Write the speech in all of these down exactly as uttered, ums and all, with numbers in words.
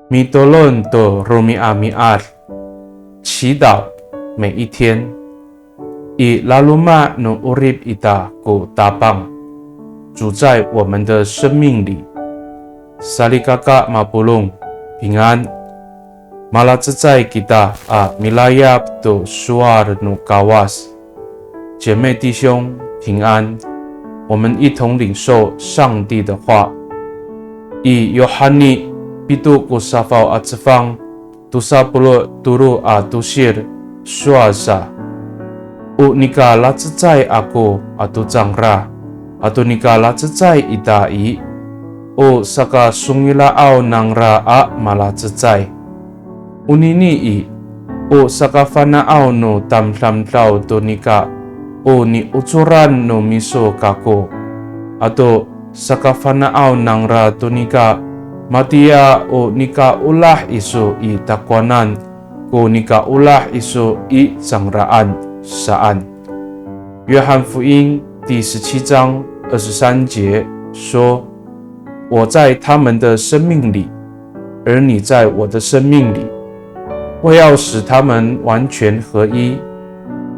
Mitolon to romi'ami'ad, 祈祷每一天。I laloma' no 'orip ita ko Tapang, 主在我们的生命里。Salikaka mapolong, 平安。Malacecay kita a milayap to sowal no Kawas. 姐妹弟兄，平安。我们一同领受上帝的话。I Yohani pito ko safaw a cefang, tosa polo' tolo a tosil, sowal sa, o nika lacecay ako ato cangra, ato nika lacecay ita i, o sakasongila'aw nangra a malacecay. Onini i, o sakafana'aw no tamdamdaw to nika o niocoran no miso kako, ato sakafana'aw nangra to nika matiya o nikaolah iso i takowanan ko nikaolah iso i cangraan saan. 约翰福音第十七章二十三节说，我在他们的生命里，而你在我的生命里，为要使他们完全合一，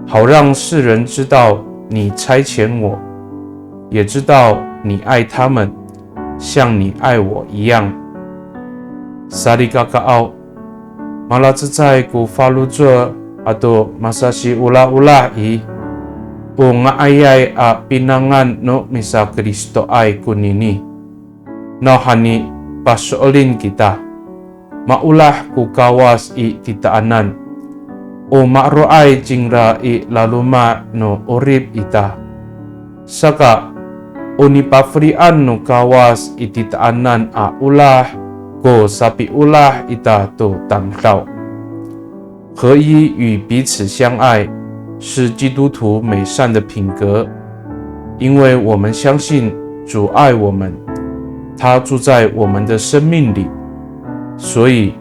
好让世人知道你差遣我，也知道你爱他们，像你爱我一样。Salikakaaw, malacecay ko faloco' ato masasiolaolah i, o nga'ayay a pinangan no misaKristoay konini. Nawhani paso'elin kita, maolah ko Kawas i titaanan. O ma'ro'ay cingra i laloma' no 'orip ita. Saka, o nipafelian no Kawas i titaanan a olah ko sapiolah ita to tamdaw. 合一与彼此相爱是基督徒美善的品格，因为我们相信主爱我们，他住在我们的生命里，所以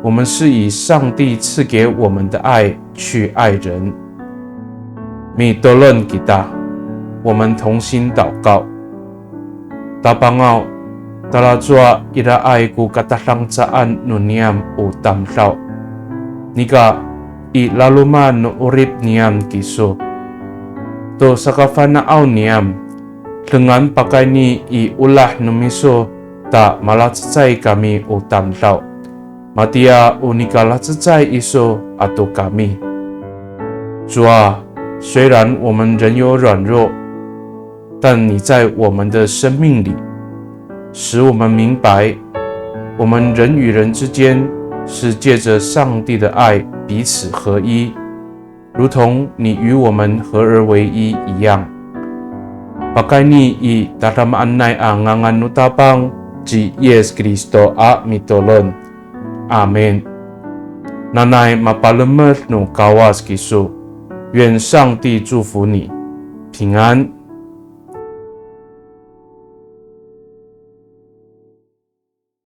我们是以上帝赐给我们的爱去爱人。Mitolon kita, 我们同心祷告。Tapangaw, talacowa iraay ko katadancaan no niyam o tamdaw. Nika i laloma' no 'orip niyam kiso. To sakafana'aw niyam, dengan pakayni i olah no miso ta malacecay kami o tamdaw. Matiya o nikalacecay iso ato kami. 主啊，虽然我们人有软弱，但你在我们的生命里，使我们明白，我们人与人之间是借着上帝的爱彼此合一，如同你与我们合而为一一样。Pakayni i tadamaanay a ngangan no Tapang ci Yis Kristo a mitolon. Amin. Nanay mapalemed no Kawas kiso. 愿上帝祝福你，平安。